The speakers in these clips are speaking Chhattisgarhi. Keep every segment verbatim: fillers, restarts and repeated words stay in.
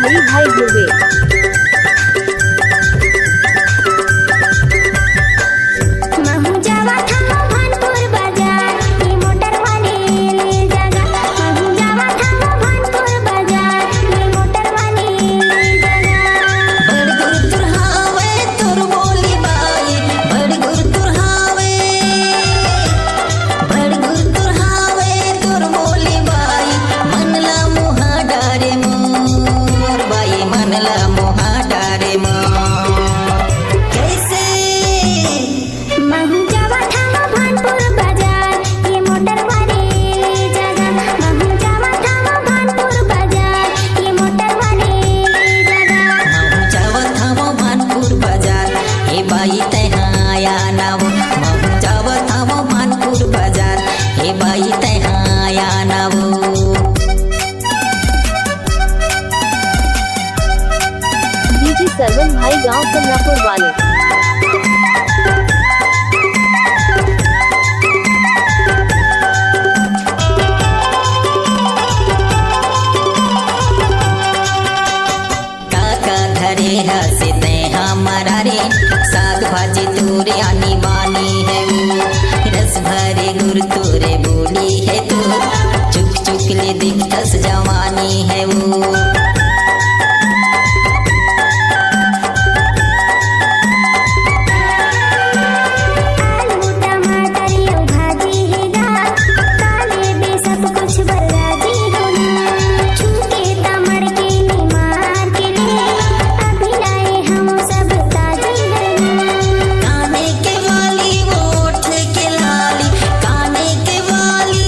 हरी भाई दुबे। महू जावत हवं भानपुर बाजार, ये मोटर वाले ले जगा। महू जावत हवं भानपुर बाजार, ये मोटर वाले ले जगा। बड़ गुरतुर हावय तोर बोली बाई, बड़ गुरतुर हावय, बड़ गुरतुर हावय तोर बोली बाई, मन ला मुहा डारे मोर बाई, मन ला मुहा डारे मोर। कैसे? महू जावत हवं भानपुर बाजार, ये मोटर वाले ले जगा। महू जावत हवं भानपुर बाजार, ये मोटर वाले ले जगा। महू जावत हवं भानपुर बाजार, ए बाई तैं हा आना वो। महू जावत हवं भानपुर बाजार, ए बाई तैं हा आना वो। डीजे सरवन भाई गांव कमलापुर वाले। काका धरे हसे तैं हमर रे, साग भाजी तोरे आनी बानी हे वो। रस भरे गुरतुर बोली हे तोर, चुक चुक ले दिखथस जवानी हे वो। आलू टमाटर अउ भाजी हे गा, का लेबे सब कुछ बर राजी हो ना। छू के तमड़ के निमार के ले, अभी लाए हम सब ताजी हो ना। काने के वाली, ओठ के लाली, काने के वाली,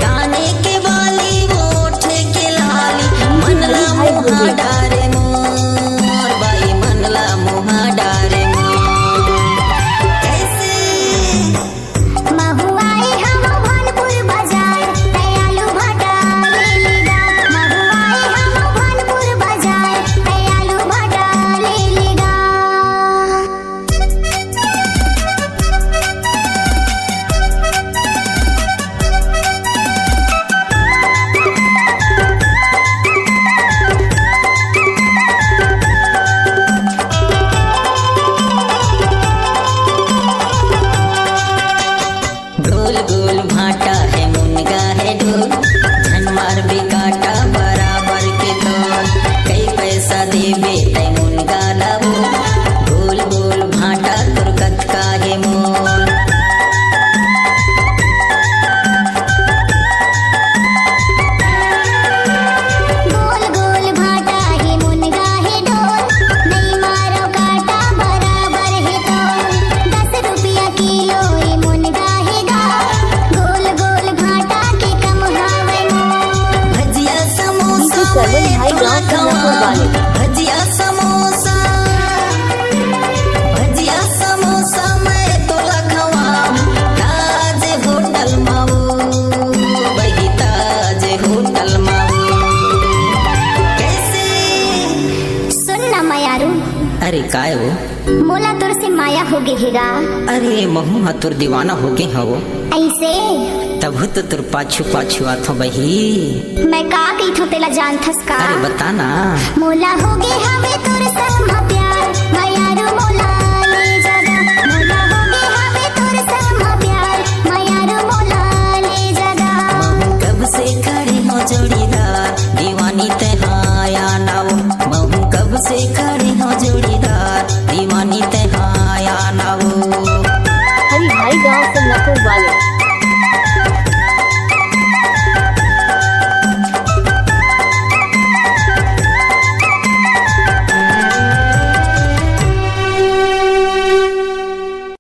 काने के वाली, ओठ के लाली, मन ला मुहा डारे मोर, बाई मन ला मुहा डारे मोर। कैसे? महू आए हवं भानपुर बाजार, तैं आलू भाटा ले लेगा। महू आए हवं भानपुर बाजार, तैं आलू भाटा ले लेगा। गोल गोल भाटा हे, मुनगा हे ढोल, झन मारबे काटा बराबर के तोल। कई पैसा देबे तैं मुनगा लाबो, गोल गोल भाटा तोर कतका हे मोल। गोल गोल भाटा हे, मुनगा हे ढोल, नइ मारो काटा बराबर हे तोल। दस रुपया किलो ए मुनगा हे गा, गोल गोल भाटा के कम हावय मोल। भजिया समोसा डीजे सरवन भाई गांव कमलापुर वाले। भजिया समोसा, भजिया समोसा मैं तोला खवाहूं, ताज होटल मा वो, बही ताज होटल मा वो। कैसे? सुन ना मयारू। अरे काय वो? मोला तोर से माया हो गे हे गा। अरे महू हा तोर दीवाना हो गे हवो। ऐसे? तभू तो तोर पाछू पाछू आथो बही। मैं का कहिथो तेला जानथस का? अरे बता ना। मोला हो गे हवे तोर संग म प्यार।